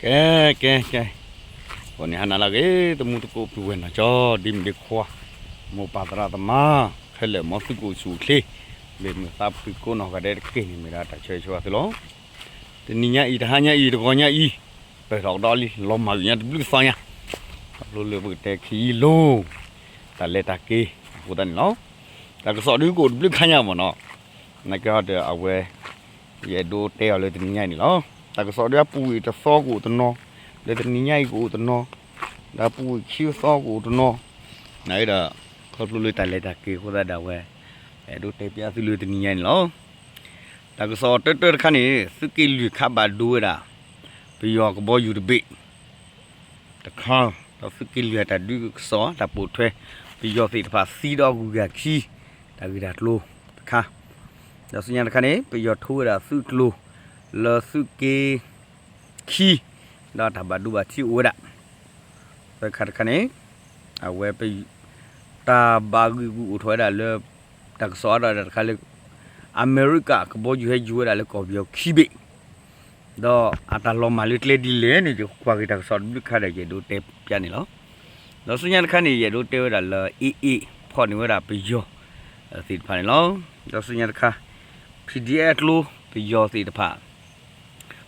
ကဲ ကဲ ကဲ, ဂီၤန့ၣ်ဟါနၤလၢအဂ့ၤ သမူသကိးပုၢ်ဝဲၢ်နီၢ်ကၠီ ဒ့မုၣ်ဒ့ခွါ, မိၢ်ပၢ်သရၣ်သမါ, ခဲလၢာ်မ်သုကအိၣ်ဆူၣ်အိၣ်ချ့, ဘၣ်မုာ်သးဖှံကိးနီၢ်ဂၤဒဲးတက့ၢ်န့ၣ် မ့ၢ်ဒၣ်တၢ်ဆၢဂ့ၤဆၢဝါသုလီၤ. တနံၤညါအံၤ တဟါညါအံၤ တဂီၤညါအံၤ, ပၢၢ်ထီၣ်ကဒီးလံ လီၤမၢ်ဂ့ၤညါတဘျုးကသီညါ, ခီဖျိလၢပကတဲခံယံၤလိၤ တၢ်လဲၤတၢ်က့ၤအဃိသတးန့ၣ်လီၤ. တၢ်ကစီၣ်ဒုးကအိၣ်တဘျုးခါညါမ့ၢ်နီၤ, နာ်က့ဟီဒီးအဝဲ ယအဲၣ်ဒိးတဲအီၤလၢတနံၤညါအံၤန့ၣ်လီၤ. တၢ်ကစီၣ်ဒုးအပူၤကွံာ်တသီကအိၣ်တနီၤ, လၢတနံၤညါအံၤကအိၣ်တနီၤ, ဒီးအပူၤကွံာ်ခံသီကအိၣ်တနီၤ, နာ်က့ဒီး ခီဖျိလၢတၢ်လဲၤတၢ်က့ၤအဃိသတးဒီးအဝဲ အဲၣ်ဒိးတဲပျးသုလၢတနံၤညါန့ၣ်လီၤ. တၢ်ကစီၣ်တၢတၢတခါန့ၣ် သုးက့လွံၢ်ခးဘၣ်ဒိဝဲဒၣ် ပယီၤကဘီယူၤတဘ့ၣ် တခါ, ဒီးသုးက့လွံၢ်အတၢ်ဒုးကစီၣ် တၢ်ပိာ်ထွဲ ပယီၤသ့ၣ်တဖၣ်သံဒီးဂုၤဂၤခံ တၢ်ဂ့ၢ်တၢ်ကျိၤတခါ, ဒီးဆူညါတခါန့ၣ် ပယီၤထိဝဲဒၣ်သုးကျိၤ လၢသုးက့ ခံ, ဒီးတၢ်ဘၣ်ဒိဘၣ်ထံးအိၣ်ဝဲဒၣ် သၢခါတခါန့ၣ် အဝဲ တၢ်ဘၣ်ဂံာ်ဂူာ်အိၣ်ထီၣ်ဝဲဒၣ်လၢ တၢ်ကစီၣ်အါထီၣ်ဝဲဒၣ်တခါလၢ အမဲရကၤကဘီယူၤဟဲယူၤဝဲဒၣ်လၢကီၢ်ပယီၤခံဘ့ၣ်, ဒီးအတၢ်လီၤမၢ်လၢကျဲဒ်လဲၣ်န့ၣ် ယကွၢ်က့ၤတၢ်ကစီၣ်တဘျုးခါဒီး ယအဲၣ်ဒိးတဲပျးန့ၣ်လီၤ. ဒီးဆူညါတခါန့ၣ် ယအဲၣ်ဒိးတဲဝဲဒၣ်လၢ အ့ၣ်အ့ၣ် ဖီၣ်န့ၢ်ဝဲဒၣ်ပယီၤသ့ၣ်တဖၣ်န့ၣ်လီၤ. ဒီးဆူညါတခါ PDF အကျိ ပယီၤသ့ၣ်တဖၣ်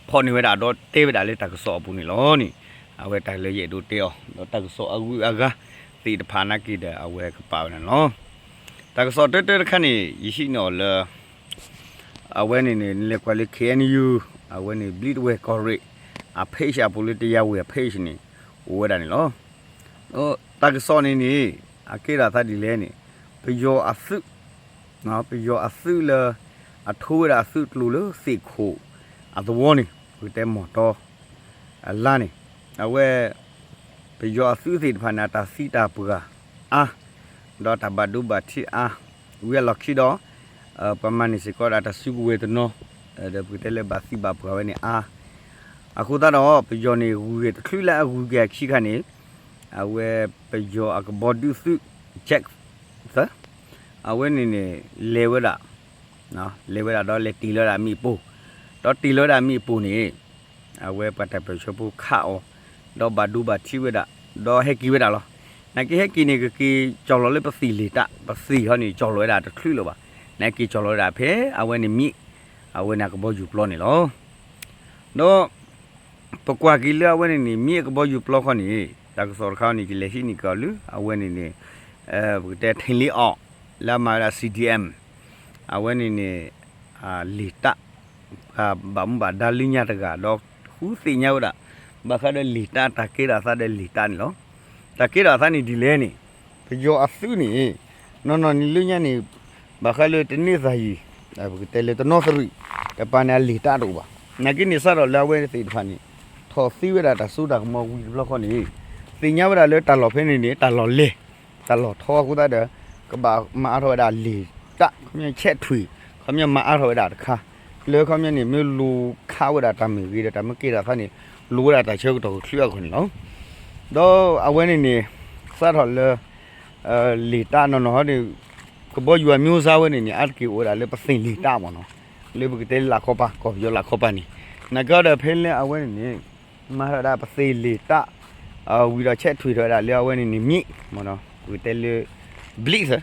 ဖီၣ်န့ၢ်ဝဲဒၣ်ဒီးတဲဝဲဒၣ်လၢတၢ်ကစီၣ်အပူၤန့ၣ်လီၤန့ၣ်, အဝဲတၢ်လၢယအဲၣ်ဒိးတဲအီၤ ဒီးတၢ်ကစီၣ်အဂုၤအဂၤသ့ၣ်တဖၣ်နာ်က့ဒီး အဝဲကပာ်ဝဲဒၣ်န့ၣ်လီၤ. တၢ်ကစီၣ်တၢတၢတခါန့ၣ် ယဟံးန့ၢ်အီၤလၢ အဝဲန့ၣ်န့ၣ် နလဲၤကွၢ်လၢ KNU အဝဲန့ၣ် ဘျံးတဝဲၢ်ကီၢ်ရ့ၣ် အ page အပူၤလၢတယၤဝ့ၤအ page န့ၣ် အိၣ်ဝဲဒၣ်န့ၣ်လီၤ. တၢ်ကစီၣ်န့ၣ်န့ၣ် အကဲဒၣ်သးဒ်လဲၣ်န့ၣ် ပယီၤအသုး ပယီၤအသုးလၢ အထိဝဲဒၣ်အသုးကျိၤလၢသ့ၣ်ခိၣ်အသဝီန့ၣ် ပကတဲမီၢ်တီ အလါန့ၣ် အဝဲ ပယီၤအသုးသ့ၣ်တဖၣ်န့ၣ် အတၢ်သံတၢ်ပှၢ်အါ ဒီးတၢ်ဘၣ်ဒိဘၣ်ထံးအါ ဝံၤအလီၢ်ခံဒီး ပမၤန့ၢ်စ့ၢ်ကီးဒၣ်တၢ်စုကဝဲၤတနီၤ ဒီးပကတဲလၢဘၣ်သံဘၣ်ပှၢ်ဝဲန့ၣ်အါ အဃိသတးဒီး ပယီၤန့ၣ် ဂုၤက့ၤတချုးလၢအဂုၤက့ၤအခံခါန့ၣ် အဝဲပယီၤအကဘီဒုးသုး Jet သၢ အဝဲန့ၣ်န့ၣ် လဲၤဝဲဒၣ် လဲၤဝဲဒၣ်ဒီးလဲၤတ့ၢ်လီၤဝဲဒၣ်မ့ၣ်ပိၢ် ဒီးတ့ၢ်လီၤဝဲဒၣ်မ့ၣ်ပိၢ်န့ၣ် အဝဲပှၤတၢ်ပၢၢ်ဆၢဖိခးအီၤ ဒီးဘၣ်ဒိဘၣ်ထံးဝဲဒၣ် ဒီးဟဲက့ၤဝဲဒၣ်လီၤ. နာ်က့ဟဲက့ၤန့ၣ် ကက့ၤကၠီၣ်လီၤလၢပသံၣ်လ့ၣ်တၢ် ပသံၣ်ဟီန့ၣ် ကၠီၣ်လီၤဝဲဒၣ်တချုးလၢၤဘၣ်. နာ်က့ၤကၠီၣ်လီၤဝဲဒၣ်ဖဲအဝဲန့ၣ်မ့ၣ် အဝဲန့ၣ်အကဘီယူၤပျီန့ၣ်လီၤ. ဒီး ပကွၢ်က့ၤလၢအဝဲန့ၣ်န့ၣ် မ့ၢ်အကဘီယူၤပျီခီန့ၣ် တၢ်ကစီၣ်တခါန့ၣ် ယလဲၤဟံးန့ၢ်က့ၤအီၤလၢ အဝဲန့ၣ်န့ၣ် ပကတဲထံလ့အီၣ် လၢအမၤဝဲဒၣ် CDM အဝဲန့ၣ်န့ၣ် လ့ၣ်တၢ် ဘၣ်မူဘၣ်ဒါလၢညါတဂၤ ဒီးဃုသ့ၣ်ညါဝဲဒၣ် ဘၣ်ဃးဒီးလ့ၣ်တၢ် တၢ်ကဲထီၣ်အသးဒီးလ့ၣ်တၢ်န့ၣ်လီၤ. တၢ်ကဲထီၣ်အသးန့ၣ်ဒ်လဲၣ်န့ၣ် ပယီၤအသုးန့ၣ် နီၢ်နီၢ်န့ၣ်လၢညါန့ၣ် ဘၣ်ဃးလၢတန့သးယံၤ ပကတဲလၢတနီသရံၣ် တပၤန့ၣ်အလ့ၣ်တၢ်တအိၣ်ဘၣ်. နာ်က့န့ၣ်စးထီၣ်လၢအဝဲသ့ၣ်တဖၣ်န့ၣ် ထီၣ်သ့ဝဲဒၣ်တၢ်စိတၢ်ကမီၤဝံၤတဘျီဃီန့ၣ် သ့ၣ်ညါဝဲဒၣ်လၢတၢ်လီၢ်ဖဲန့ၣ်န့ၣ် တၢ်လီၢ်လဲၢ် တၢ်လီၢ်ထီအဃိသတးဒီး ကဘၣ်မၤအါထီၣ်ဝဲဒၣ်လ့ၣ်တၢ် ခီပညီဆဲးထွံၣ် ခီပညီမၤအါထီၣ်ဝဲဒၣ်တခါ လၢခီပညီန့ၣ် မ့ၢ်လိၤခးဝဲဒၣ်တၢ်မ့ၢ်ဂ့ၤဒီး တၢ်မ့ၢ်ကဲထီၣ်အသးန့ၣ် လိၤဝဲဒၣ်တၢ်ဆၢကတီၢ်ကချုးအဂီၢ်န့ၣ်လီၤ. ဒီးအဝဲန့ၣ်န့ၣ် စးထီၣ်လၢ လ့ၣ်တၢ်နီၢ်နီၢ်ဟီန့ၣ် ကဘီယူၤအမျိုးအစားဝဲန့ၣ်န့ၣ် အါတက့ၢ်အိၣ်ဝဲဒၣ်လၢပသ့ၣ်လ့ၣ်တၢ်မ့ၢ်နီၤ လၢပကတဲလၢလၢ်ခီပၤ ကီၢ်ပယီၤလၢ်ခီပၤန့ၣ် နာ်က့ဒီးဖဲလၢအဝဲန့ၣ်န့ၣ် မၤထီၣ်ဝဲဒၣ်ပသ့ၣ်လ့ၣ်တၢ် ဝံၤဒီးဆဲးထွံၣ်ထီၣ်ဝဲဒၣ်လၢအဝဲန့ၣ်န့ၣ်မ့ၣ်မ့ၢ်နီၤ ပကတဲလၢ ဘျံးသၢ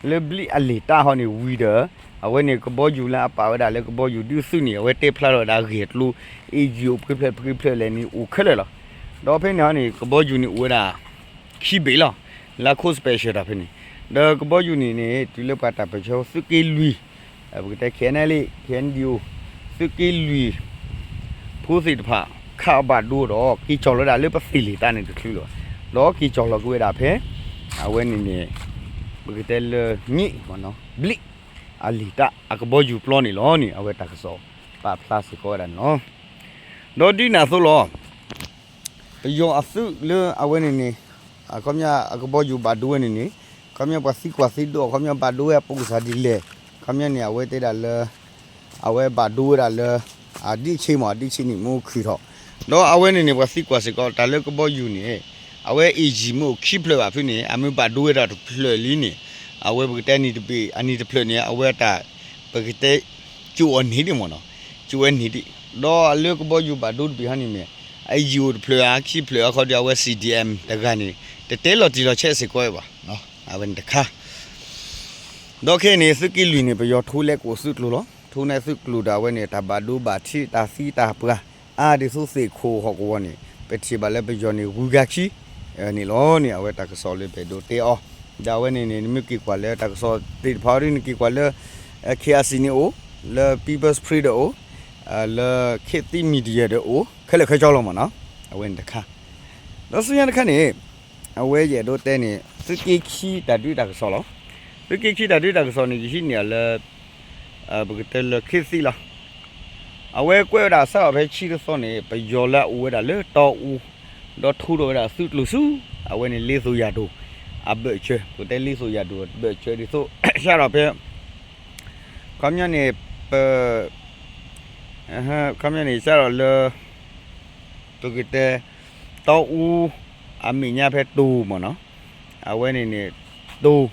လၢဘျံးအလ့ၣ်တၢ်ဟီန့ၣ်ဝံၤဒီး အဝဲန့ၣ်ကဘီယူၤလၢအပာ်ဝဲဒၣ်လၢကဘီယူၤဒုးသုးန့ၣ် အဝဲတဲဖျါထီၣ်ဝဲဒၣ်ဂ့ၢ်အကျိၤ အ့ၣ်ယံၤအိၣ် ပှဲၤဖျၢၣ်ပှဲၤဖျၢၣ်လဲၣ်န့ၣ် အိၣ်ခဲလၢာ်လီၤ. ဒီးဖဲန့ၣ်ဟီန့ၣ် ကဘီယူၤန့ၣ်အိၣ်ဝဲဒၣ် ခံဘ့ၣ်လီၤ. လၢခိ special တၢ်ဖဲန့ၣ် ဒီးကဘီယူၤန့ၣ်န့ၣ် တုၤလၢပှၤတၢ်ပၢၢ်ဆၢသုးက့လွံၢ် ပကတဲ ခဲအံၤန့ၣ်လံ ခဲအံၤန့ၣ်ဒံးအိၣ် သုးက့လွံၢ် ဖိသ့ၣ်တဖၣ် ခးအီၤဘၣ်ဒိဒီး က့ၤကၠီၣ်လီၤဝဲဒၣ်လၢပသ့ၣ်လ့ၣ်တၢ်န့ၣ်တချုးလၢၤဘၣ်. ဒီးက့ၤကၠီၣ်လီၤက့ၤဝဲဒၣ်ဖဲ အဝဲန့ၣ်န့ၣ် ပကတဲလၢမ့ၣ် ဘျံး အလ့ၣ်တၢ်အကဘီယူၤပျီန့ၣ်လီၤန့ၣ် အဝဲတၢ်ကစီၣ်ပာ်ဖျါစ့ၢ်ကီးဝဲဒၣ်န့ၣ်လီၤ. ဒီးဒ်န့ၣ်အသိးလီၤ ပယီၤအသုးလၢအဝဲန့ၣ်န့ၣ် အခီပညီအကဘီယူၤဘၣ်ဒိဝဲန့ၣ်န့ၣ် ခီပညီပှၤသံကွၢ်သံဒိး ခီပညီဘၣ်ဒိဝဲအပိာ်ကစၢ်ဒ်လဲၣ် ခီပညီန့ၣ် အဝဲတဲဒၣ်လၢ အဝဲဘၣ်ဒိဝဲဒၣ်လၢ အဒံးဆ့မး အဒံးဆ့န့ၣ်မ့ၢ်အိၣ်ခုၣ်ထီၣ် ဒီးအဝဲန့ၣ်န့ၣ် ပှၤသံကွၢ်စ့ၢ်ကီး တၢ်လၢကဘီယူၤန့ၣ် အဝဲအ့ၣ်ယံၤမ့ၢ်အိၣ်ခံဖျၢၣ်ဘၣ်ဖဲန့ၣ် အမ့ၢ်ဘၣ်ဒိဝဲဒၣ်တဖျၢၣ်လံန့ၣ် အဝဲပကတဲအနံၣ်တဘ့ၣ် အနံၣ်တဖျၢၣ်န့ၣ် အဝဲတၢ် ပကတဲ ကၠိၣ်အီၤန့ၢ်ဒံးမ့ၢ်နီၤ ကၠိၣ်ဝဲန့ၢ်ဒံး ဒီးလၢကဘီယူၤဘၣ်ဒိတဘ့ၣ်ဟီန့ၣ်မ့ၢ် အယံာ်အိၣ်တဖျၢၣ်ဧါ ခံဖျၢၣ်အခီဒီး အဝဲ C D M တဂၤန့ၣ် တတဲလီၤတံၢ်လီၤဆဲးစ့ၢ်ကီးဘၣ်. အဝဲန့ၣ်တခါ ဒီးခဲအံၤန့ၣ် သုးက့လွံၢ်န့ၣ် ပယီၤထိလဲကိးသုးကျိၤလီၤ. ထိန့ၢ်သုးကျိၤဒီး အဝဲန့ၣ် တၢ်ဘၣ်ဒိဘၣ်ထံး တၢ်သံတၢ်ပှၢ် အါဒ်သိးသ့ၣ်ခိၣ်ဟီၣ်ကဝီၤန့ၣ် ပထံၣ်ဘၣ်လၢပယီၤန့ၣ် ဂုၤဂၤခံ န့ၣ်လီၤန့ၣ် အဝဲတၢ်ကစီၣ်လၢပအဲၣ်ဒိးတဲအီၤ ဒီးအဝဲန့ၣ်န့ၣ် နမ့ၢ်က့ၤကွၢ်လၢတၢ်ကစီၣ်သ့ၣ်တဖၣ်အံၤဒ် နက့ၤကွၢ်လၢ K R C န့ၣ်အိၣ်, လၢ People's Spring ဒီးအိၣ်, လၢ ခေတ်သစ် Media ဒီးအိၣ် ခဲလၢာ်ခဲဆ့လီၤမ့ၢ်နီၤ. အဝဲန့ၣ်တခါ ဒီးဆူညါတခါန့ၣ် အဝဲယအဲၣ်ဒိးတဲန့ၣ် သုးက့ခံတၢ်ဒုးတၢ်ကစီၣ်လီၤ. သုးက့ခံတၢ်ဒုးတၢ်ကစီၣ်န့ၣ် ယဟံးန့ၢ်အီၤလၢ ပကတဲလၢ ခေတ်သစ် လီၤ. အဝဲကွဲးဝဲဒၣ်စးထီၣ်ဖဲဆံတသီန့ၣ် ပယီၤလၢအအိၣ်ဝဲဒၣ်လၢတီအူ ဒီးထိဒီးဝဲဒၣ်သုးကျိၤဆူ အဝဲန့ၣ် လေးသိုက်ယၤဒိၣ် အဘၢၣ်စၢၤ ပကတဲလေးသိုက်ယၤဒိၣ်အဘၢၣ်စၢၤဒ်သိး စးထီၣ်ဖဲ ခီပညီန့ၣ် ပ ခီပညီန့ၣ် စးထီၣ်လၢ ပကတဲ တီအူ အမဲာ်ညါဖဲတိၤမ့ၢ်နီၤ, အဝဲန့ၣ်န့ၣ် တိၤ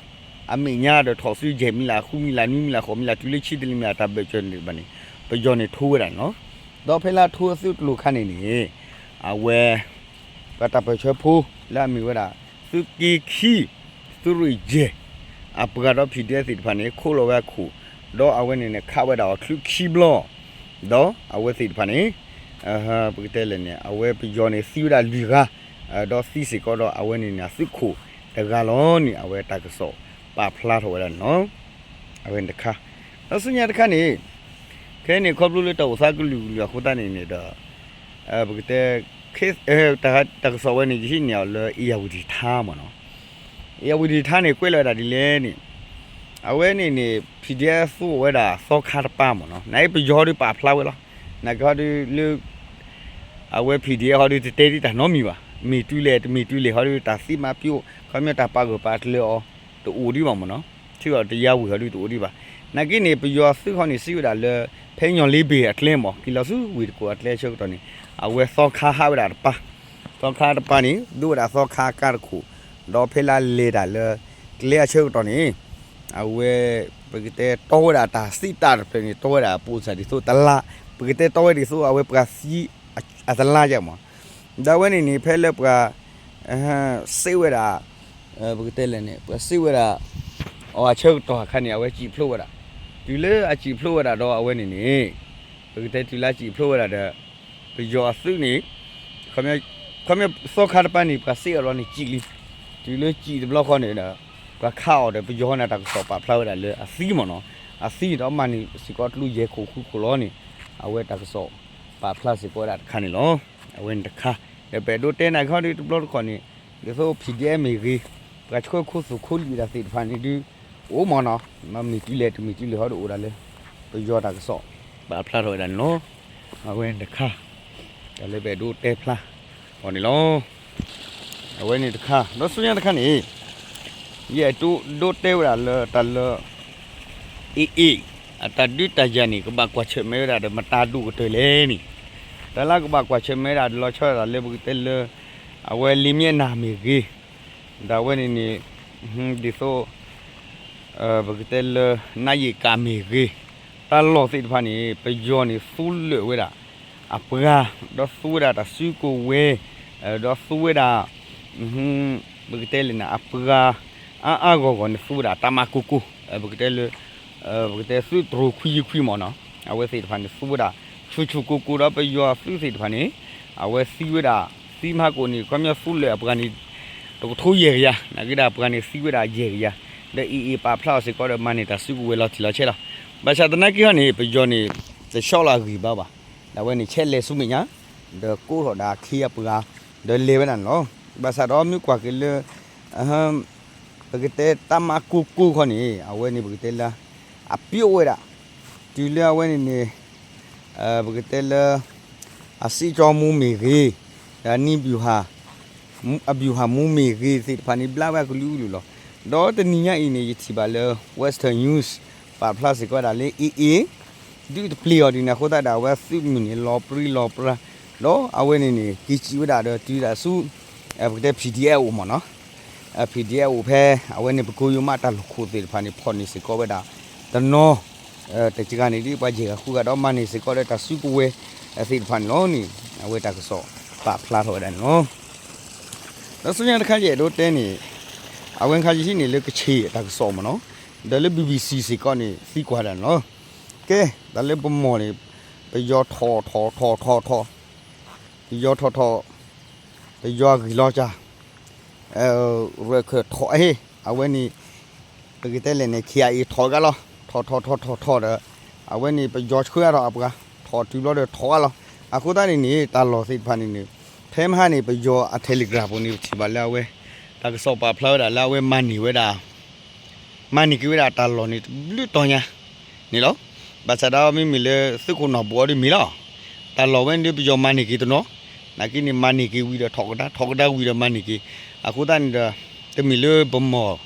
အမဲာ်ညါဒီးထီၣ်ဆူယဲၢ်မံလး ဃုမံလး နွံမံလး ဃိးမံလး တုၤလၢဆံတလံၤမံလး တၢ်ဘၢၣ်စၢၤန့ၣ်တဖၣ်န့ၣ် ပယီၤန့ၣ်ထိဝဲဒၣ်န့ၣ်လီၤ. ဒီးဖဲလၢအထိအသုးကျိၤအခါန့ၣ်န့ၣ် အဝဲ ပှၤတၢ်ပၢၢ်ဆၢဖိ လၢအမ့ၢ်ဝဲဒၣ် သုးက့ခံ သုးရ့ၣ်ယဲၢ် အပှၤဒီး PDF သ့ၣ်တဖၣ်န့ၣ် ခိးလီၤဝဲအခိၣ် ဒီးအဝဲန့ၣ်န့ၣ် ခးဝဲဒၣ်အီၤချုခံဘျီ ဒီးအဝဲသ့ၣ်တဖၣ်န့ၣ် ပကတဲလဲၣ်န့ၣ် အဝဲပယီၤန့ၣ်သံဝဲဒၣ်လွံၢ်ဂၤ ဒီးသံစ့ၢ်ကီးဒီးအဝဲန့ၣ်န့ၣ် အသုးခိၣ်တဂၤလီၤန့ၣ် အဝဲတၢ်ကစီၣ်ပာ်ဖျါထီၣ်ဝဲဒၣ်န့ၣ်လီၤ. အဝဲန့ၣ်တခါ ဒီးဆူညါတခါန့ၣ် ခဲအံၤန့ၣ် ခီဖျိလၢတၢ်အိၣ်သးကလုာ်ကလုာ်အဃိသတးန့ၣ်န့ၣ်ဒီး ပကတဲ တၢ်ကစီၣ်ဝဲန့ၣ် ယဟံးန့ၢ်အီၤလၢ အ့ၣ်ယၢ်ဝတံၣ်ထါမ့ၢ်နီၤ. အ့ၣ်ယၢ်ဝတံၣ်ထါန့ၣ် ကွဲးလီၤဝဲဒၣ်ဒ်လဲၣ်န့ၣ် အဝဲန့ၣ်န့ၣ် PDF သူအီၤဝဲဒၣ်သီခါတပၤမ့ၢ်နီၤ, နာ်က့ပယီၤဒီးပာ်ဖျါဝဲလီၤ. နာ်က့ဟီဒုးလၢ အဝဲ PDF ဟီဒုးတတဲဒ်တၢ်နီတမံၤဘၣ်. မ့ၢ်တုၤလဲၣ်တမ့ၢ်တုၤလဲၣ်ဟီဒုး တၢ်သံမၤပျိ ခီပညီတၢ်ပာ်ဂၢၢ်ပာ်ကျၢၤအီၤ တအိၣ်ဒံးဘၣ်မ့ၢ်နီၤ. ထံအီၤတယါဝံၤဟီဒုးတအိၣ်ဒံးဘၣ်. နာ်က့န့ၣ် ပယီၤအသုးခီန့ၣ် စံးဝဲဒၣ်လၢ ဖဲညီၣ်လ့ဘ့ၣ်အကျဲမ့ၢ် က့ၤလီၤဆူဝ့ၢ်တကူၣ်အကျဲအဆၢကတီၢ်န့ၣ် အဝဲသီခါဟးဝဲဒၣ်တပၤ သီခါတပၤန့ၣ် ဒိဝဲဒၣ်သီခါအကါတခိၣ်, ဒီးဖဲလၢလဲၤတၢ်လၢ ကျဲအဆၢကတီၢ်န့ၣ် အဝဲ ပကတဲတီဝဲဒၣ်တၢ်သံတၢ်တဖျၢၣ်န့ၣ် တီဝဲဒၣ်အပိစၢ်ဒ်သိးတလါ, ပကတဲတီဝဲဒ်သိးအဝဲပှၤသံအတလါယဲမး, ဒီးအဝဲန့ၣ်န့ၣ် ဖဲလၢပှၤ စံးဝဲဒၣ် ပကတဲလဲၣ်န့ၣ် ပှၤစံးဝဲဒၣ် အီၤအဆၢကတီၢ်အခါန့ၣ် အဝဲစံၣ်ဖျိဝဲဒၣ်, တုၤလၢအစံၣ်ဖျိဝဲဒၣ်ဒီးအဝဲန့ၣ်န့ၣ် ပကတဲတုၤလၢအစံၣ်ဖျိဝဲဒၣ်ဒီး ပယီၤအသုးန့ၣ် ခီပညီသီခါတပၤန့ၣ် ပှၤစံးအီၤလီၤန့ၣ်စံၣ်လံ, တုၤလၢစံၣ်တဘျီဃီန့ၣ်ဒီး ပှၤခးအီၤဒီး ပယီၤန့ၣ်တၢ်ကစီၣ်ပာ်ဖျါဝဲဒၣ်လၢအသံမ့ၢ်နီၤ, အသံဒီးမၤန့ၢ်စ့ၢ်ကီးကျိယဲၢ်ခိၣ်ဃုခိၣ်လီၤန့ၣ် အဝဲတၢ်ကစီၣ်ပာ်ဖျါစ့ၢ်ကီးဝဲဒၣ်တခါန့ၣ်လီၤ. အဝဲန့ၣ်တခါ ဒီးပအဲၣ်ဒိးတဲနာ်က့ဟီဒုးတဘျီတခီၣ်န့ၣ် ဒ်သိး PDF မ့ၢ်ဂ့ၤ ပှၤဆှၢခိၣ်သူၣ်ခိၣ်လံာ်ဝဲဒၣ်သ့ၣ်တဖၣ်န့ၣ်ဒုး အိၣ်မ့ၢ်နီၤ, မ့ၢ်တုၤလဲၣ်တမ့ၢ်တုၤလဲၣ်ဟီဒုးအိၣ်ဒၣ်လၢ ပယီၤတၢ်ကစီၣ် ပာ်ဖျါထီၣ်ဝဲဒၣ်န့ၣ်လီၤ. အဝဲန့ၣ်တခါ တၢ်လၢပအဲၣ်ဒိးတဲဖျါအီၤန့ၣ်လီၤ. အဝဲန့ၣ်တခါ ဒီးဆူညါတခါန့ၣ် ယအဲၣ်ဒိးတဲဝဲဒၣ်လၢတၢ်လၢ AA အတၢ်ဒုးတၢ်ယၤန့ၣ် ကဘၣ်ကွၢ်ဆၢၣ်မဲာ်ဝဲဒၣ်ဒီးမတၤဒိၣ်ကတၢၢ်လဲၣ်န့ၣ်, တၢ်လၢကဘၣ်ကွၢ်ဆၢၣ်မဲာ်ဝဲဒၣ်ဒီးလီၤဆီဒၣ်တၢ်လၢပကတဲလၢ အဝဲလံာ်မ့ၢ်အနၢ်မ့ၢ်ဂ့ၤ, ဒီးအဝဲန့ၣ်န့ၣ် ဒ်သိး ပကတဲလၢ နါယံာ်ကၣ်မ့ၢ်ဂ့ၤ, တၢ်လီၢ်သ့ၣ်တဖၣ်န့ၣ် ပယီၤန့ၣ်သူလၢာ်ဝဲဒၣ် အပှၤ ဒီးသူဝဲဒၣ်တၢ်စုကဝဲၤ ဒီးသူဝဲဒၣ် ပကတဲလဲၣ်န့ၣ် အပှၤ အါအါဂီၢ်ဂီၢ်န့ၣ် သူဝဲဒၣ်တၢ်မၤကိၢ်ကိၢ် ပကတဲလၢ ပကတဲသုးတြိၤခွံယုၢ်ခွံမ့ၢ်နီၤ, အဝဲသ့ၣ်တဖၣ်န့ၣ် သူဝဲဒၣ် ဆူၣ်ဆူၣ်ကိၢ်ကိၢ်ဒီးပယီၤအသုးသ့ၣ်တဖၣ်န့ၣ် အဝဲသံဝဲဒၣ် သံမဟါကိၣ်န့ၣ် ခီပညီသူလၢာ်အပှၤန့ၣ် တကထိယဲၢ်ကယၤ, နာ်က့ဒၣ်အပှၤန့ၣ်သံဝဲဒၣ်ယဲၢ်ကယၤ, ဒီး AA ပာ်ဖျါအီၤစ့ၢ်ကီးဒီးမၤန့ၢ်တၢ်စုကဝဲၤလီၤတံၢ်လီၤဆဲးလီၤ. ဘၣ်ဆၣ်သနာ်က့ဟီန့ၣ် ပယီၤန့ၣ် တဆီလီၤအဂံၢ်ဘါဘၣ်, ဒီးအဝဲန့ၣ်ဆဲးလဲၤဆူမဲာ်ညါ ဒီးကိးထီၣ်ဒၣ်အခ့အပှၤ ဒီးလဲၤဝဲဒၣ်န့ၣ်လီၤ. ဘၣ်ဆၣ်ဒီးမ့ၢ်ကွၢ်က့ၤလၢ ပကတဲတၢ်မၤကိၢ်ကိၢ်ခီန့ၣ် အဝဲန့ၣ်ပကတဲလၢ အပျိဝဲဒၣ် တုၤလၢအဝဲန့ၣ်န့ၣ် ပကတဲလၢ အစံးကၠီမူမ့ၢ်ဂ့ၤ ဒီးနံၣ်ဘျူၤဟၣ် အဘျူၤဟၣ်မူမ့ၢ်ဂ့ၤသ့ၣ်တဖၣ်န့ၣ် ဘျါဝဲအကလုာ်ကလုာ်လီၤ. ဒီးတနံၤညါအံၤန့ၣ် ယထံၣ်ဘၣ်လၢ Western News ပာ်ဖျါစ့ၢ်ကီးဝဲဒၣ်လၢ AA ဒုးတပျံၤအီၤဒ်န့ၣ်အဃိသတးဒီး အဝဲသုးမုၢ်န့ၣ် လီၤပြံလီၤပြါ ဒီးအဝဲန့ၣ်န့ၣ် က့ၤစံးဝဲဒၣ်ဒီးတုၤဒၣ်ဆူ ပကတဲ PDF အိၣ်မ့ၢ်နီၤ, PDF အိၣ်ဖဲ အဝဲန့ၣ် ပကိယိၤမးတၢ်လိာ်ခိၣ်သ့ၣ်တဖၣ်န့ၣ် ဖီၣ်န့ၢ်စ့ၢ်ကီးဝဲဒၣ် တနီၤ တကဂၤန့ၣ်ဒ်ပှၤယဲၢ်ဂၤဃုဂၤဒီးမၤန့ၢ်စ့ၢ်ကီးဒီးတၢ်စုကဝဲၤသ့ၣ်တဖၣ်န့ၣ်လီၤန့ၣ် အဝဲတၢ်ကစီၣ် ပာ်ဖျါထီၣ်ဝဲဒၣ်န့ၣ်လီၤ. ဒီးဆူညါတခါယအဲၣ်ဒိးတဲန့ၣ်, အဝဲခါယဟံးန့ၢ်လၢကခ့ၣ်အတၢ်ကစီၣ်မ့ၢ်နီၤ, ဒီးလၢ ဘီဘီစံ စ့ၢ်ကီးန့ၣ် သံကွၢ်ဒၣ်န့ၣ်လီၤ. ကဲ, တၢ်လၢပမီၢ်န့ၣ်, ပယီၤထီၣ်ထီၣ်ထီၣ်ထီၣ်ထီၣ်, ပယီၤထီၣ်ထီၣ်, ပယီၤဂံၢ်လီၤကၢ် ရၢၢ်ခၢၣ်ထီၣ်အဟ့ၣ်, အဝဲန့ၣ် ပကတဲလဲၣ်န့ၣ် ခ့ၣ်အ့ၣ်ထီၣ်ဂၤလီၤ. ထီၣ်ထီၣ်ထီၣ်ထီၣ်ထီၣ်ဒီး အဝဲန့ၣ် ပယီၤဆှၢအါထီၣ်အပှၤ, ထီၣ်တုၤဘျီဒီးထီၣ်ဂၤလီၤ. အဃိသတးန့ၣ်န့ၣ် တၢ်လီၢ်သ့ၣ်တဖၣ်န့ၣ်န့ၣ်, ဖဲမဟါန့ၣ် ပယီၤအ Telegram ပူၤန့ၣ် ပထံၣ်ဘၣ်လၢအဝဲ တၢ်ကစီၣ်ပာ်ဖျါဝဲဒၣ်လၢအဝဲမၤန့ၢ်ဝဲဒၣ် မၤန့ၢ်က့ၤဝဲဒၣ်တၢ်လီၢ်န့ၣ် တဘျုးတီၤညါန့ၣ်လီၤ. ဘၣ်ဆၣ်ဒီးမ့မ့ၢ်လၢသုးခိၣ်နီၢ်ဘိၣ်အီၤဒ်မ့ၢ်လီၤ. တၢ်လီၢ်ဝဲန့ၣ်ဒ်ပယီၤမၤန့ၢ်က့ၤတနီၤ, နာ်က့န့ၣ် မၤန့ၢ်က့ၤဝံၤဒီးထီၣ်ကဒါ, ထီၣ်ကဒါဝံၤဒီးမၤန့ၢ်က့ၤ. အဃိသတးန့ၣ်ဒီး တမ့ၢ်လၢပမီၢ်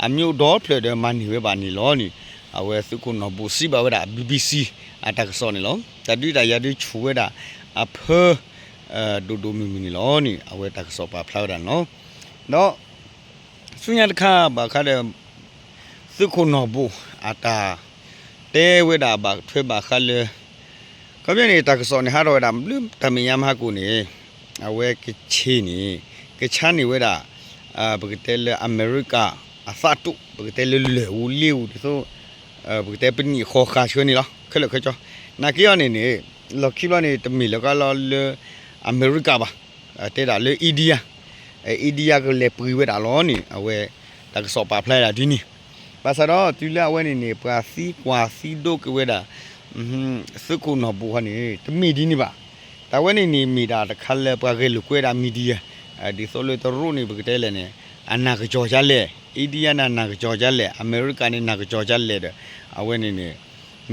အမျိုးဒီဖျၢၣ်ဒီးမၤန့ၢ်ဝဲဘၣ်န့ၣ်လီၤန့ၣ်, အဝဲသုးခိၣ်နီၢ်ဘိၣ်စံးဘၣ်ဝဲဒၣ် ဘီဘီစံ အတၢ်ကစီၣ်န့ၣ်လီၤ. တၢ်ဒုးတၢ်ယၤဒုးဆူၣ်ဝဲဒၣ်အဖၢ ဒိၣ်ဒိၣ်မုၢ်မုၢ်န့ၣ်လီၤန့ၣ် အဝဲတၢ်ကစီၣ်ပာ်ဖျါဝဲဒၣ်န့ၣ်လီၤ. ဒီး ဆူညါတခါဘၣ်ဃးဒီး သုးခိၣ်နီၢ်ဘိၣ်အတၢ် တဲဝဲဒၣ်ဘၣ်ထွဲဘၣ်ဃးလၢ ခီပညီန့ၣ် တၢ်ကစီၣ်န့ၣ် ဟးထီၣ်ဝဲဒၣ်ဘျုးတၢ်မဲာ်ညါမဟါကိၣ်န့ၣ်, အဝဲကခ့ၣ်န့ၣ် ကဆါန့ၢ်ဝဲဒၣ် ပကတဲလၢအမဲရကၤအသးတိၣ် ပကတဲလၢလၢၢ်ဧိၤလ့ဧိၤဒ်သိး ပကတဲပနံာ်ဃီၤဃာ်ဆှၢန့ၣ်လီၤ ခဲလၢာ်ခဲဆ့. နာ်က့အီၤန့ၣ်န့ၣ် လီၢ်ခံဘျီန့ၣ် တမ့ၢ်လၢကလီလၢ အမဲရကၤဘၣ်, တဲဒၣ်လၢ India, India ကလဲၤပှ့ၤဝဲဒၣ်လီၤန့ၣ် အဝဲ တၢ်ကစီၣ်ပာ်ဖျါဒၣ်ဒ်န့ၣ်. ဘၣ်ဆၣ်ဒီးတုၤလၢအဝဲန့ၣ်န့ၣ် ပှၤသံကွၢ်သံဒိးက့ၤဝဲဒၣ် သုးခိၣ်နီၢ်ဘိၣ်ဟီန့ၣ် တမ့ၢ်ဒ်န့ၣ်ဘၣ်. တၢ်ဝဲန့ၣ်န့ၣ် မ့ၢ်ဒၣ်တခါလၢပှၤဂဲၤလိာ်ကွဲဒၣ် media, ဒ်သိးလၢတရူးန့ၣ် ပကတဲလဲၣ်န့ၣ် အနၢ်ကစီၣ်ဒ်လဲၣ်, India န့ၣ် နၢ်ကစီၣ်ဒ်လဲၣ်, အမဲရကၤန့ၣ် နၢ်ကစီၣ်ဒ်လဲၣ်ဒီး အဝဲန့ၣ်န့ၣ်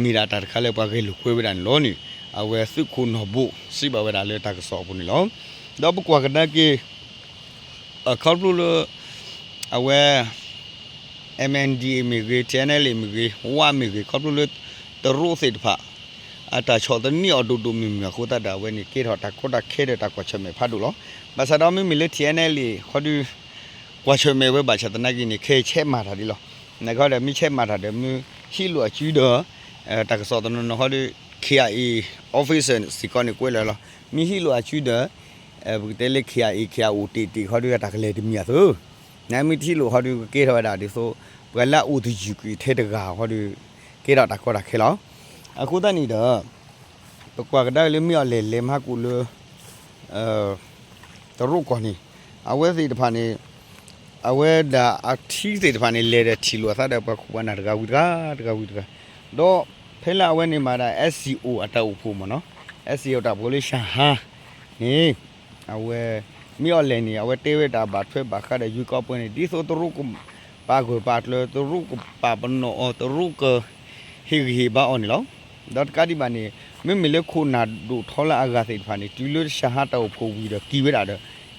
မ့ၢ်ဒၣ်တၢ်တခါလၢပှၤဂဲၤလိာ်ကွဲဝဲဒၣ်န့ၣ်လီၤန့ၣ် အဝဲသုးခိၣ်နီၢ်ဘိၣ်စံးဘၣ်ဝဲဒၣ်လၢတၢ်ကစီၣ်အပူၤန့ၣ်လီၤ. ဒီးပကွၢ်ကဒါက့ၤ ခီဖျိလၢ အဝဲ MNDAA မ့ၢ်ဂ့ၤ, TNLA မ့ၢ်ဂ့ၤ, ဝမ့ၢ်ဂ့ၤ, ခီဖျိလၢတရူးသ့ၣ်တဖၣ် အတၢ်ဆီၣ်သနံးအီၤဒိၣ်ဒိၣ်မုၢ်မုၢ်အဃိသတးဒီး အဝဲန့ၣ်ကဲထီၣ်တၢ်ကီတၢ်ခဲဒီးတၢ်ကွၢ်ဆၢၣ်မဲာ်ဖးဒိၣ်လီၤ. ဘၣ်ဆၣ်ဒီးမ့မ့ၢ်လၢ TNLA ဃီဒုး ကွၢ်ဆၢၣ်မဲာ်ဝဲဘၣ်ဆၣ်သနာ်က့န့ၣ် ခဲအံၤဆဲးမၤတၢ်ဒ်လီၤ. နခီဒီး မ့ၢ်ဆဲးမၤတၢ်ဒီး မ့ၢ်ဟံးလိာ်အစုဒီး တၢ်ကစီၣ်တနီၤနီၤဃီဒီး KIA officer စ့ၢ်ကီးန့ၣ်ကွဲးလၢာ်လီၤ. မ့ၢ်ဟံးလိာ်အစုဒီး ပကတဲလၢ KIA KIO တ့ၢ်တ့ၢ်ဃီဒီး တၢ်ကလဲၤတမံၤအသိး နမ့ၢ်တဟံးလိာ်ဃီဒီး ကကဲထီၣ်ဝဲဒၣ်ဒ်သိး ပှၤလၢအအိၣ်တယုၢ်ကွံာ်ထဲတဂၤဃီဒီး ကဲထီၣ်တၢ်ကီတၢ်ခဲလီၤ. အဃိသတးန့ၣ်ဒီး ပကွၢ်ကဒါက့ၤလၢမ့ၢ်အီၤလဲၣ်လဲၤမၤဟးကိာ်လၢ တရူးကီၢ်န့ၣ် အဝဲသ့ၣ်တဖၣ်န့ၣ် အဝဲဒၣ်အထံသ့ၣ်တဖၣ်န့ၣ် လဲၤဒီးထံၣ်လိာ်အသးဒီးပှၤခိၣ်ပှၤနၢ်တဂၤဝံၤတဂၤ တဂၤဝံၤတဂၤ, ဒီးဖဲလၢအဝဲန့ၣ်မၤဒၣ် SCO အတၢ်အိၣ်ဖှိၣ်မ့ၢ်နီၤ, SCO တၢ်အိၣ်ဖှိၣ်လၢ Shan Ha န့ၣ် အဝဲ မ့ၢ်အီၤလဲၣ်န့ၣ် အဝဲတဲဝဲဒၣ်ဘၣ်ထွဲဘၣ်ဃးဒီး ရွေးကောက်ပွဲန့ၣ် ဒ်သိးတရူးကပာ်ဂၢၢ်ပာ်ကျၢၤ, တရူးကပာ်ပနီၣ်အီၤ, တရူးက ဟ့ၣ်ဂံၢ်ဟ့ၣ်ဘါအီၤန့ၣ်လီၤ. ဒီးတကးဒံးဘၣ်န့ၣ် မ့မ့ၢ်လၢခိၣ်နၢ်ဒိၣ်ထီလၢအဂၤသ့ၣ်တဖၣ်န့ၣ် တုၤလၢ Shan Ha တၢ်အိၣ်ဖှိၣ်ဝံၤဒီးက့ၤဝဲဒၣ်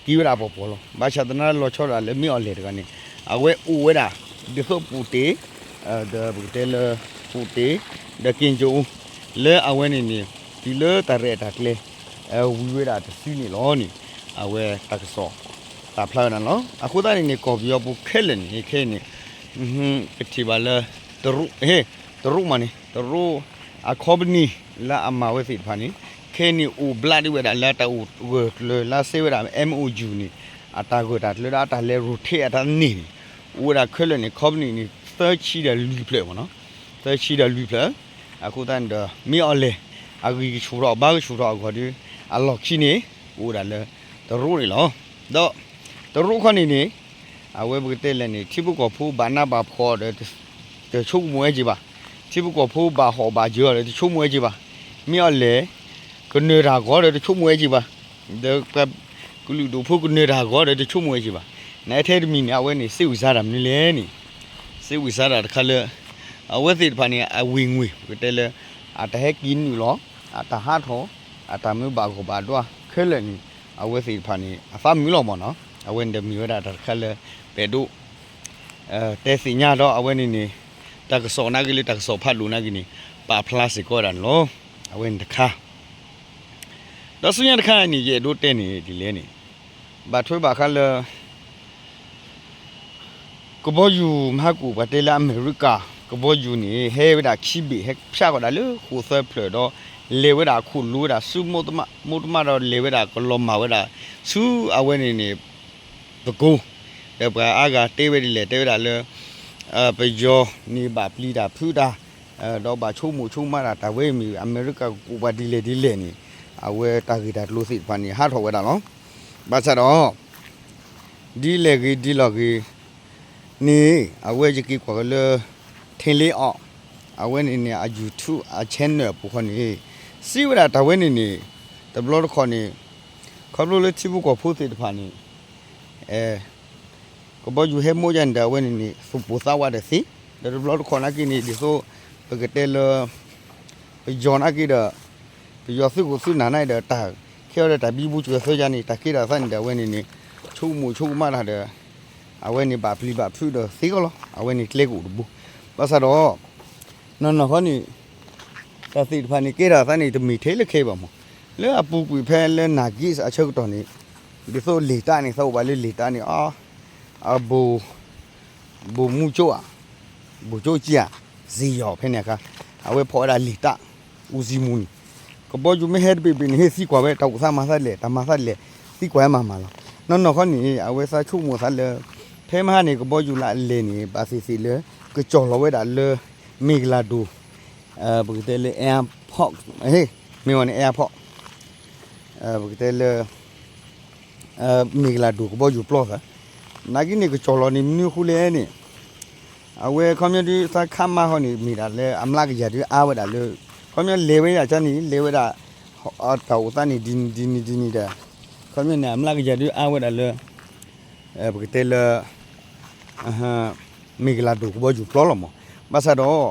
ဒီး က့ၤဝဲဒၣ်ပှီၢ်ပှီၢ်လီၤ. ဘၣ်ဆၣ်သနာ်လီၤဆီဒၣ်လၢမ့ၢ်အီၤလဲၣ်တဂၤန့ၣ် အဝဲအိၣ်ဝဲဒၣ် ဒ်သိးပူၣ်တ့ၢ် ဒီးပကတဲလၢ ပူၣ်တ့ၢ် ဒီးက့ၣ်ကၠိၣ်အူ လၢအဝဲန့ၣ်န့ၣ် တုၤလၢတၢ်ရဲၣ်တၢ်ကျဲၤ ဝံၤဝဲဒၣ်တစုန့ၣ်လီၤန့ၣ် အဝဲတၢ်ကစီၣ်ပာ်ဖျါဝဲဒၣ်န့ၣ်လီၤ. အဃိသတးန့ၣ်န့ၣ် ကီၢ်ပယီၤပူၤခဲလၢာ်န့ၣ် ခဲအံၤန့ၣ် ပထံၣ်ဘၣ်လၢ တရူး ဟ့ၣ် တရူးမးန့ၣ် တရူးအ company လၢအမၤဝဲသ့ၣ်တဖၣ်န့ၣ် ခဲအံၤန့ၣ် အိၣ်ဘျးဒံးဝဲဒၣ်လၢအတၢ်အိၣ်ဂၢၢ်ကျၢၤလၢစဲဝဲဒၣ် MOU န့ၣ် အတၢ်ဂၢၢ်တၢ်ကျၢၤဒီးအတၢ်လဲၤရိၣ်ထဲအတၢ်န့ၣ်န့ၣ် အိၣ်ဝဲဒၣ်ခဲလၢာ်န့ၣ် company န့ၣ် သၢဆံဒီးလွံၢ်ဖျၢၣ်မ့ၢ်နီၤ, သၢဆံဒီးလွံၢ်ဖျၢၣ်. အဃိသတးန့ၣ်ဒီး မ့ၢ်အီၤလဲၣ် အဂံၢ်ကဆူၣ်ထီၣ် အဘါကဆူၣ်ထီၣ်အဂီၢ်ဒီး အလီၢ်ခံန့ၣ် အိၣ်ဝဲဒၣ်လၢ တရူးန့ၣ်လီၤ. ဒီး တရူးခီန့ၣ်န့ၣ် အဝဲပကတဲလဲၣ်န့ၣ် ထံဖိကီၢ်ဖိဘၣ်နးဘၣ်ဖှီၣ်ဒီး တဆိကမိၣ်ဝဲက့ၤဘၣ်, ထံဖိကီၢ်ဖိဘၣ်ဟီၣ်ဘၣ်ယၢၤဒီး တဆိကမိၣ်ဝဲက့ၤဘၣ်, မ့ၢ်အီၤလဲၣ် ကနၢၤတၢ်ဂီၤဒီး တဆိကမိၣ်ဝဲက့ၤဘၣ်, ဒီးပှၤကလုာ်ဒူၣ်ဖိကနၢၤတၢ်ဂီၤဒီး တဆိကမိၣ်ဝဲက့ၤဘၣ်. နထဲတမံၤန့ၣ် အဝဲန့ၣ် စ့ဝံၣ်စါတၢ်မနုၤလဲၣ်န့ၣ်, စ့ဝံၣ်စါတၢ်တခါလၢ အဝဲသ့ၣ်တဖၣ်န့ၣ် အဝ့ၢ်ငွေ့ ပကတဲလၢ အတၢ်ဟဲက့ၤနုာ်လီၤ အတၢ်ဟးထီၣ် အတၢ်မ့ၢ်ဘၣ်ဂီၢ်ဘၣ်ဒွါခဲလၢာ်န့ၣ် အဝဲသ့ၣ်တဖၣ်န့ၣ် အသးမုာ်လီၤမ့ၢ်နီၤ. အဝဲန့ၣ်ဒီးမ့ၢ်ဝဲဒၣ်တၢ်တခါလၢ ပအဲၣ်ဒိး တဲသ့ၣ်ညါဒီး အဝဲန့ၣ်န့ၣ် တၢ်ကစီၣ်နာ်က့လၢတၢ်ကစီၣ်ဖးဒိၣ်နာ်က့န့ၣ် ပာ်ဖျါစ့ၢ်ကီးဝဲဒၣ်န့ၣ်လီၤ. အဝဲန့ၣ်တခါ ဒီးဆူညါတခါန့ၣ် ယအဲၣ်ဒိးတဲန့ၣ်ဒ်လဲၣ်န့ၣ် ဘၣ်ထွဲဘၣ်ဃးလၢ ကဘီယူၤမဟါကူၣ် ပှၤတဲလၢအမဲရကၤ ကဘီယူၤန့ၣ် ဟဲဝဲဒၣ်ခံဘ့ၣ် ဟဲဖၠးဃီၤဒၣ်လၢဃိာ်သၢဖျၢၣ်ဒီး လဲၤဝဲဒၣ်အခိၣ်လိၤဝဲဒၣ်ဆူမိၢ်တမၣ် မိၢ်တမၣ်ဒီးလဲၤဝဲဒၣ်ကလီၤမၢ်ဝဲဒၣ် ဆူအဝဲန့ၣ်န့ၣ် ပကိ ဒီးပှၤအါဂၤတဲဝဲဒ်လဲၣ် တဲဝဲဒၣ်လၢ ပယီၤန့ၣ်ဘၣ်ပျံၤတၢ်ဖုးတၢ် ဒီးဘၣ်ဆိကမိၣ်ဆိကမးတၢ် တၢ်ဝဲအံၤမ့ၢ် အမဲရကၤကကိးပှၤဒ်လဲၣ်ဒ်လဲၣ်န့ၣ် အဝဲတၢ်ဂ့ၢ်တၢ်ကျိၤသ့ၣ်တဖၣ်န့ၣ် ဟးထီၣ်ဝဲဒၣ်လီၤ. ဘၣ်ဆၣ်ဒီး ဒ်လဲၣ်ဂ့ၤဒ်လဲၣ်ဂ့ၤန့ၣ် အဝဲယက့ၤကွၢ်က့ၤလၢ ထ့လ့အီၤ အဝဲန့ၣ်န့ၣ် အ YouTube အ channel အပူၤဃီန့ၣ် စံးဝဲဒၣ်တၢ်ဝဲန့ၣ်န့ၣ် တဘျီတခီၣ်န့ၣ် ခီဖျိလၢထံဖိကီၢ်ဖိသ့ၣ်တဖၣ်န့ၣ် ကဘီယူၤဟဲမိၢ်ယါန့ၣ်ဒီး အဝဲန့ၣ်န့ၣ် သူၣ်ပိၢ်သးဝးဒီးသ့, ဒီးတဘျီတခီၣ်နာ်က့န့ၣ် ဒ်သိး ပကတဲလၢ ပယီၤနာ်က့ဒီး ပယီၤသုးခိၣ်သုးနၢ်နာ်က့ဒီး တၢ်ခဲအံၤဒီးတၢ်ဘံဘူစှၤသၢယါန့ၣ် တၢ်ကဲထီၣ်သးန့ၣ်ဒီး အဝဲန့ၣ်န့ၣ် ဆိကမိၣ်ဆိကမးတၢ်ဒီး အဝဲန့ၣ်ဘၣ်ပျံၤဘၣ်ဖုးဒီးသ့ကီးလီၤ. အဝဲန့ၣ်ကျဲကအိၣ်တဘိ. ဘၣ်ဆၣ်ဒီး နီၢ်နီၢ်ဃီန့ၣ် တၢ်သ့ၣ်တဖၣ်န့ၣ် ကဲထီၣ်သးန့ၣ် တမ့ၢ်ထဲလၢခဲအံၤဘၣ်မး, လၢအပူၤကွံာ်ဖဲလၢ နၢ်က့အဆၢကတီၢ်န့ၣ် ဒ်သိးလံာ်တၢ်န့ၣ် သးအိၣ်ဘၣ်လၢလံာ်တၢ်န့ၣ် အ အဘိၣ် ဘိၣ်မူကၠိဧါ, ဘိၣ်ကၠိကၠံဧါ, စ့ယီၤဖဲန့ၣ်အခါ အဝဲဖီၣ်ဝဲဒၣ်လံာ်တၢ် အူစံမူန့ၣ် ကဘီယူၤမ့ၢ်ဟဲတဘ့ၣ်ဘ့ၣ်န့ၣ် ဟ့ၣ်သံကွၢ်ဝဲ တၢ်အိၣ်သးမၤသးလဲၣ် တၢ်မၤသးလဲၣ် သံကွၢ်ဝဲမၤမၤလီၤ. နီၢ်နီၢ်ဃီန့ၣ် အဝဲသးဆိကမိၣ်သးလၢ ဖဲမဟါန့ၣ် ကဘီယူၤလၢအလဲၤန့ၣ် ဘၣ်သ့ၣ်သ့ၣ်လၢ ကကၠီၣ်လီၤဝဲဒၣ်လၢ မ့ၢ်ကလၤဒိၣ် ပကတဲလၢ airport မ့ၢ်ဝဲန့ၣ် airport ပကတဲလၢ မ့ၢ်ကလၤဒိၣ်ကဘီယူၤပျီသး, နာ်က့န့ၣ် ကကၠီၣ်လီၤန့ၣ် မနုၤအဃိလဲၣ်န့ၣ် အဝဲခီပညီဒ်သးခးမါဃီန့ၣ် မ့ၢ်ဒၣ်လၢအမျးကယၤဒုးအါဝဲဒၣ်လၢ ခီပညီလဲၤဝဲယၤကၢန့ၣ် လဲၤဝဲဒၣ် တၢ်အိၣ်သးန့ၣ် ဒ်န့ၣ်ဒ်န့ၣ်ဒ်န့ၣ်ဒီး ခီပညီန့ၣ် အမျးကယၤဒုးအါဝဲဒၣ်လၢ ပကတဲလၢ မ့ၢ်ကလၤဒိၣ်ကဘီယူၤပျီလီၤမး. ဘၣ်ဆၣ်ဒီး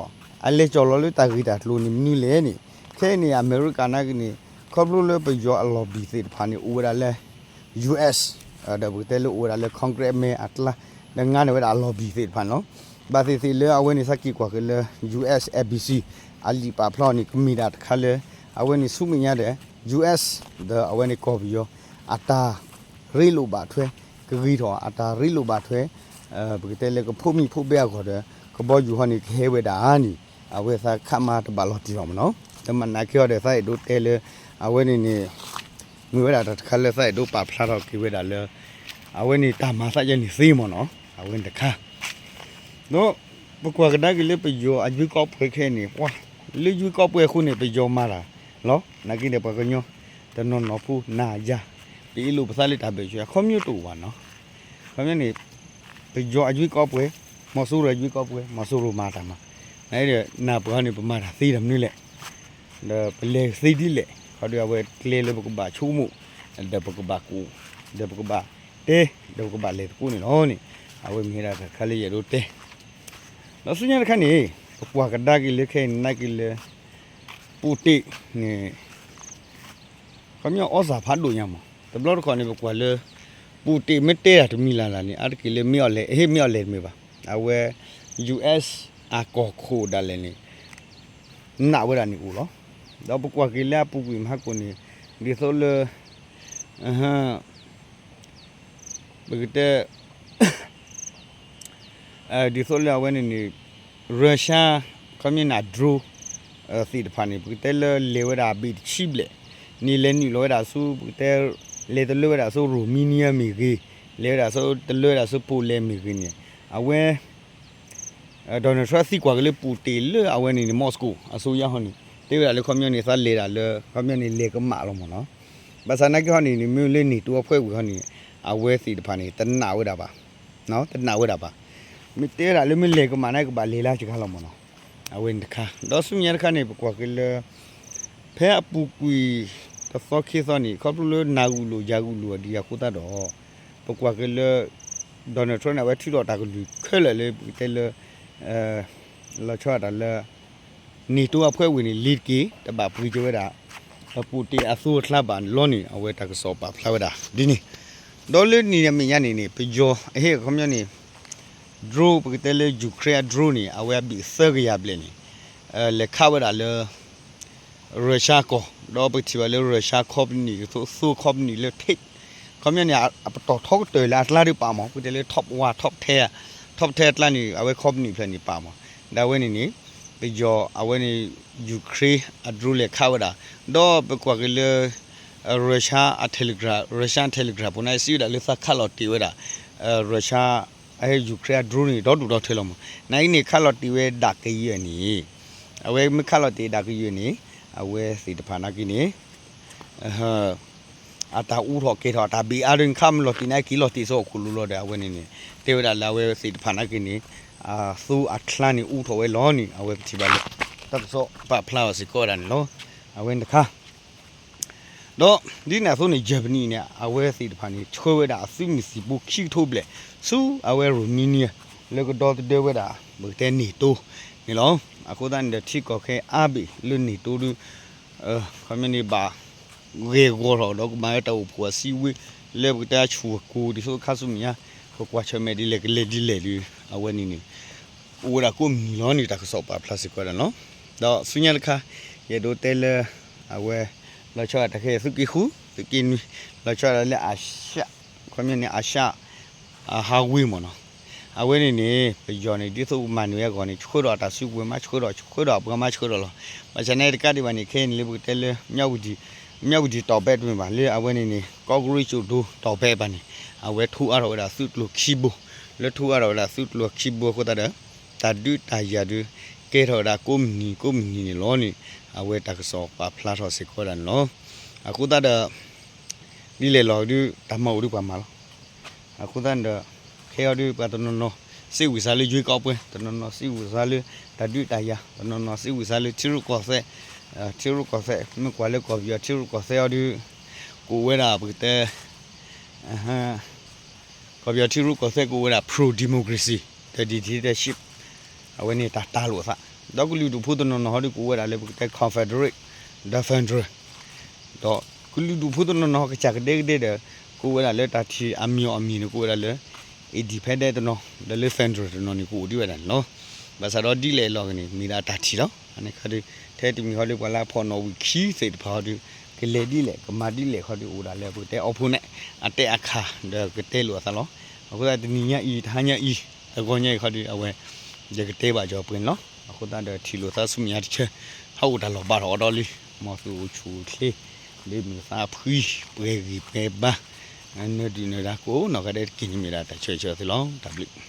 အလဲၤကၠီၣ်လီၤလၢတၢ်ဂ့ၢ်တၢ်ကျိၤန့ၣ် မနုၤလဲၣ်န့ၣ် ခဲအံၤန့ၣ် အမဲရကၤနာ်က့န့ၣ် ခီဖျိလၢပယီၤအ lobby သ့ၣ်တဖၣ်န့ၣ် အိၣ်ဝဲဒၣ်လၢ US ဒီးပကတဲလၢအိၣ်ဝဲဒၣ်လၢ Congress မဲအကျါ ဒီးငါန့ၢ်ဝဲဒၣ်အ lobby သ့ၣ်တဖၣ်န့ၣ်လီၤ. ဘၣ်သ့ၣ်သ့ၣ်လၢအဝဲန့ၣ် သးက့ၤကွၢ်က့ၤလၢ US ABC အလံာ်ပာ်ဖျါန့ၣ် ကမ့ၢ်ဒၣ်တခါလၢ အဝဲန့ၣ်ဆူမဲာ်ညါဒီး US ဒီးအဝဲန့ၣ်ကီၢ်ပယီၤ အတၢ်ရ့လိာ်ဘၣ်ထွဲ ကဂ့ၤထီၣ်အတၢ်ရ့လိာ်ဘၣ်ထွဲ ပကတဲလၢကဖိးမံၤဖိးဘဲအဂီၢ်ဒီး ကဘီယူၤဟီန့ၣ် ကဟဲဝဲဒၣ်န့ၣ် အဝဲသးခးမါတဘၣ်လီၤတံၢ်လီၤမးန့ၣ်လီၤ. ဒီးမ့ၢ်နာ်က့အီၤဒီး သးအဲၣ်ဒိးတဲလၢ အဝဲန့ၣ်န့ၣ် မ့ၢ်ဝဲဒၣ်တၢ်တခါလၢသးအဲၣ်ဒိးပာ်ဖျါထီၣ်က့ၤဝဲဒၣ်လၢ အဝဲန့ၣ်တၢ်မၤသးယဲန့ၣ်သ့မးန့ၣ်လီၤ. အဝဲန့ၣ်တခါ ဒီးပကွၢ်ကဒါက့ၤလၢပယီၤအရွေးကောက်ပွဲခဲအံၤန့ၣ် ပှၤ လၢရွေးကောက်ပွဲအဃိန့ၣ် ပယီၤမၤတၢ်လီၤ. နာ်က့ဒီးပှၤကညီ တနီၤနီၤဖိနၤယၤ ပအ့ၣ်လိာ်ပသးလၢတၢ်ဘၢၣ်စၢၤ အခီပညီတအိၣ်ဘၣ်န့ၣ်လီၤ. ခီပညီန့ၣ် ပယီၤအရွေးကောက်ပွဲ မီၤစိရိၤအရွေးကောက်ပွဲ မီၤစိရိၤမၤတၢ်မး နပှၤန့ၣ် ပမၤတၢ်သ့တၢ်မနုၤလဲၣ် ဒီးပလဲၤသ့ဒ်လဲၣ် ခီဒီးအဝဲကျဲလၢပကဘၣ်ဆိကမိၣ် ဒီးပကဘၣ်ကူၣ် ဒီးပကဘၣ်တဲ ဒီးပကဘၣ်လဲၤသကိးန့ၣ်လီၤန့ၣ် အဝဲမ့ၢ်ဝဲဒၣ်တၢ်တခါလၢယအဲၣ်ဒိးတဲ ဒီးဆူညါတခါန့ၣ် ပကွၢ်ကဒါက့ၤလၢခဲအံၤနာ်က့လၢ ပူၣ်တ့ၣ်န့ၣ် ခီပညီအီၣ်စၢ်ဖးဒိၣ်ညါမး တဘျီတခီၣ်န့ၣ် ပကွၢ်လၢ ပူၣ်တ့ၣ်မ့ၢ်တဲတၢ်တမံၤလၢ်လၢ်န့ၣ် အါတက့ၢ်လၢမ့ၢ်အီၤလဲၣ် အဟ့ၣ်မ့ၢ်အီၤလဲၣ်တမ့ၢ်ဘၣ် အဝဲ US အကီၢ်ခိၣ်ဒၣ်လဲာ်န့ၣ် နာ်ဝဲဒၣ်န့ၣ်အိၣ်လီၤ. ဒီးပကွၢ်က့ၤလၢအပူၤကွံာ်မဟါကိၣ်န့ၣ် ဒ်သိးလၢ ပကတဲ ဒ်သိးလၢအဝဲန့ၣ်န့ၣ် Russia ခီပညီန့ၣ် drone သ့ၣ်တဖၣ်န့ၣ် ပကတဲလၢလဲၤဝဲဒၣ်ဘ့ၣ်တဆံဘျဲၣ်န့ၣ် လဲၤနုာ်လီၤဝဲဒၣ်ဆူ ပကတဲ လဲၤတလၢဝဲဒၣ်ဆူ Romania မ့ၢ်ဂ့ၤ လဲၤဝဲဒၣ်ဆူ တလၢဝဲဒၣ်ဆူ Poland မ့ၢ်ဂ့ၤန့ၣ် အဝဲ Donald Trump သံကွၢ်က့ၤလၢပူၣ်တ့ၣ်လၢအဝဲန့ၣ်န့ၣ် Moscow အစိုးရဟီန့ၣ် တဲဝဲဒၣ်လၢခီပညီန့ၣ် သးလဲၤဒၣ်လၢ ခီပညီန့ၣ် လဲၤကမၣ်လီၤမးနီၤ. ဘၣ်ဆၣ်နာ်က့ဟီန့ၣ်န့ၣ် မ့ၢ်လၢ NATO အဖွဲ့ဝင်ဟီန့ၣ် အဝဲသ့ၣ်တဖၣ်န့ၣ် တနာ်ဝဲဒၣ်ဘၣ် တနာ်ဝဲဒၣ်ဘၣ်. မ့ၢ်တဲဝဲဒၣ်လၢမ့ၢ်လဲၤကမၣ်န့ၣ် ကဘၣ်လဲၤလၢစှၤလီၤမးနီၤ. အဝဲန့ၣ်တခါ ဒီးဆူညါတခါန့ၣ် ပကွၢ်က့ၤလၢ ဖဲအပူၤကွံာ် တသီခံသီန့ၣ် ခီဖျိလၢနၤဂုာ်လိာ် ယၤဂုာ်လိာ်အဒံးအဃိသတးဒီး ပကွၢ်က့ၤလၢ Donald Trump န့ၣ် အဝဲထုးထီၣ်တၢ်ကလုၢ်ခဲလၢာ်လၢ ပကတဲလၢ လီၤဆီဒၣ်တၢ်လၢ NATO အဖွဲ့ဝင်န့ၣ် လ့ၤတက့ၢ် တဘၣ်ပှ့ၤက့ၤဝဲဒၣ် ပူၣ်တ့ၣ်အသိအကျါဘၣ်န့ၣ်လီၤန့ၣ် အဝဲတၢ်ကစီၣ်ပာ်ဖျါဝဲဒၣ်ဒ်န့ၣ်. ဒီးလၢနံၤအမဲာ်ညါန့ၣ်န့ၣ် ပယီၤအဟ့ၣ်အခီပညီန့ၣ် drone ပကတဲလၢ Ukraine အ drone န့ၣ် အဝဲအဘ့ၣ်သၢကယၤဘျဲၣ်န့ၣ် လဲၤခးဝဲဒၣ်လၢ Russia ကီၢ် ဒီးပထံၣ်ဘၣ်လၢ Russia company ကသိးသိ company လၢ ခီပညီန့ၣ် အပတီၢ်ထီကတၢၢ်လၢအကျါဒုးပာ်မး ပကတဲလၢ top one top ten top ten အကျါန့ၣ် အဝဲ company ဖျၢၣ်န့ၣ်ပာ်မး. ဒ်အဝဲန့ၣ်န့ၣ် ပယီၤအဝဲန့ၣ် Ukraine အ drone လဲၤခးဝဲဒၣ်, ဒီးပကွၢ်က့ၤလၢ Russia အ Telegram, Russia Telegram ပူၤန့ၣ် စံးဝဲဒၣ်လၢသးခးလီၤတ့ၢ်ဝဲဒၣ် Russia အ Ukraine အ drone န့ၣ် ဒီဒူၣ်ဒီထၢလီၤမး, နာ်က့န့ၣ် ခးလီၤတ့ၢ်ဝဲဒၣ်ကယဲၢ်န့ၣ်, အဝဲမ့ၢ်ခးလီၤတ့ၢ်ဒၣ်ကယဲၢ်န့ၣ် အဝဲသ့ၣ်တဖၣ်နာ်က့န့ၣ် အတၢ်အူထီၣ်ကဲၤထီၣ် အတၢ်ဘ့ၣ်အါဒ်န့ၣ် ခးမ့ၢ်လီၤတ့ၢ်န့ၣ် က့ၤလီၤတ့ၢ်ဆူဟီၣ်ခိၣ်လိၤလီၤဒီး အဝဲန့ၣ်န့ၣ် တဲဝဲဒၣ်လၢအဝဲသ့ၣ်တဖၣ်နာ်က့န့ၣ် အသိအချါန့ၣ် အူထီၣ်ဝဲလီၤန့ၣ် အဝဲပထံၣ်ဘၣ်လၢ တၢ်ကစီၣ်ပာ်ဖျါအီၤစ့ၢ်ကီးဝဲဒၣ်န့ၣ်လီၤ. အဝဲန့ၣ်တခါ ဒီးဒ်န့ၣ်အသိးန့ၣ် Germany န့ၣ် အဝဲသ့ၣ်တဖၣ်န့ၣ် ဆှၢဝဲဒၣ်အသုးမုၢ်သံၣ်ဘိခံကထိဘျဲၣ် ဆူအဝဲ Romania လၢကဒီသဒၢဝဲဒၣ် ပကတဲ NATO န့ၣ်လီၤ. အဃိသတးန့ၣ်ဒီး ထံကီၢ်ခဲအါဘ့ၣ်လၢ NATO ဒု ခီပညီန့ၣ် ဘၣ်ဂဲၤဂီၤထီၣ်ဒီးကမၤဝဲတၢ်အိၣ်ဖှိၣ်အစည်းအဝေး လၢပကတဲဆူၣ်အကိၤဒ်သိးခါဆူမဲာ်ညါ ပကွၢ်ဆၢၣ်မဲာ်ဒ်လဲၣ်ကလဲၤဒ်လဲၣ်ဒီး အဝဲန့ၣ်န့ၣ် အိၣ်ဝဲဒၣ်ကိးမုၢ်နံၤလီၤန့ၣ် တၢ်ကစီၣ်ပာ်ဖျါစ့ၢ်ကီးဝဲဒၣ်န့ၣ်လီၤ. ဒီးဆူညါတခါ ယအဲၣ်ဒိးတဲလၢ အဝဲ လီၤဆီဒၣ်တၢ်ခဲအံၤ သုးက့ဃု သုးက့နွံ လီၤဆီဒၣ်လၢအရှ ခီပညီန့ၣ် အရှ အဟးဝ့ၤမ့ၢ်နီၤ. အဝဲန့ၣ်န့ၣ် ပယီၤန့ၣ် ဒ်သိးကမၤန့ၢ်ဝဲအဂီၢ်န့ၣ် ဆှၢဒီးအတၢ်စုကဝဲၤမး ဆှၢဒီး ဆှၢဒီးအပှၤမး ဆှၢဒီးလီၤ. ဘၣ်ဆၣ်န့ၣ်တကးဒံးဘၣ်န့ၣ် ခဲအံၤန့ၣ်လၢပကတဲလၢ မြဝတီ မြဝတီ တောင်ဘက် တမ့ၢ်ဘၣ် လၢအဝဲန့ၣ်န့ၣ် ကော့ကရိတ် ကျိုက်ထို တောင်ဘက် ဘၣ်န့ၣ် အဝဲထိအါထီၣ်ဝဲဒၣ်သုးကျိၤခံဘိ, လၢထိအါထီၣ်ဝဲဒၣ်သုးကျိၤခံဘိအဃိသတးဒီး တၢ်ဒုးတၢ်ယၤဒုး ကဲထီၣ်ဝဲဒၣ်ကိးမုၢ်နံၤ ကိးမုၢ်နံၤန့ၣ်လီၤန့ၣ် အဝဲတၢ်ကစီၣ်ပာ်ဖျါထီၣ်စ့ၢ်ကီးဝဲဒၣ်န့ၣ်လီၤ. အဃိသတးဒီး ဒ်လဲၣ်လီၤဒုး တၢ်မၤအိၣ်ဒုးပှၤမၤလီၤ. အဃိသတးန့ၣ်ဒီး ခဲအံၤဒုး ပှၤတနီၤနီၤ စ့ဝံၣ်စါလၢယွ့ကီးပှဲၤ, တနီၤနီၤစ့ဝံၣ်စါလၢ တၢ်ဒုးတၢ်ယၤ, တနီၤနီၤစ့ဝံၣ်စါလၢထံရူၢ်ကီၢ်သဲး, ထံရူၢ်ကီၢ်သဲး မ့ၢ်ကွၢ်လၢကီၢ်ပယီၤထံရူၢ်ကီၢ်သဲးအီၤဒုး ကအိၣ်ဝဲဒၣ်ပကတဲ ကီၢ်ပယီၤထံရူၢ်ကီၢ်သဲးကအိၣ်ဝဲဒၣ် pro democracy ဒီး dictatorship အဝဲန့ၣ်တၢ်တၢ်လိာ်အသး, ဒီးကလုာ်ဒူၣ်ဖိတနီၤနီၤဟီဒုးကအိၣ်ဝဲဒၣ်လၢပကတဲ confederate ဒီး federal ဒီးကလုာ်ဒူၣ်ဖိတနီၤနီၤဟီကစၢ်ကဒဲကဒဲဒီး ကအိၣ်ဝဲဒၣ်လၢတၢ်ထံၣ်အမံၤအီၤအမံၤန့ၣ် ကအိၣ်ဝဲဒၣ်လၢ independent တနီၤ ဒီးလၢ federal တနီၤန့ၣ် ကအိၣ်ဒံးဝဲဒၣ်န့ၣ်လီၤ. ဘၣ်ဆၣ်ဒီးဒ်လဲၣ်အလီၢ်ဂ့ၤန့ၣ် မ့ၢ်ဒၣ်တၢ်ထံၣ်လီၤ. အန့ၣ်ခီဒုး ထဲတမံၤဟီဒုးပှၤလၢအဖီၣ်နီၣ်ဝံာ်ခံသ့ၣ်တဖၣ်ဟီဒုး ကလဲၤဒ်လဲၣ် ကမၤဒ်လဲၣ်ခီဒုး အိၣ်ဒၣ်လၢပကတဲအီဖိနဲၣ် အတဲအခါ ဒီးကတဲလိာ်အသးလီၤ. အဃိသတးတနံၤညါအံၤ တဟါညါအံၤ အဂီၢ်ညါအံၤခီဒုး အဝဲ ယကတဲဘၣ်ကီးပှဲၤန့ၣ်လီၤ. အဃိသတးဒီးထံၣ်လိာ်သးဆူမဲာ်ညါတဆၢ ဟးအိၣ်တၢ်လီၤဘၣ်ထီၣ်အီၤဒီးလံ မ်သုအိၣ်ဆူၣ်အိၣ်ချ့ ဒ့မုၢ်သးဖှံ ပှဲၤဂံၢ်ပှဲၤဘါ နၢဒုၣ်နၢဒါကိးနီၢ်ဂၤဒဲးတက့ၢ်န့ၣ်မ့ၢ်ဒၣ်တၢ်ဆၢဂ့ၤဆၢဝါသုလီၤ. တၢ်ဘျုး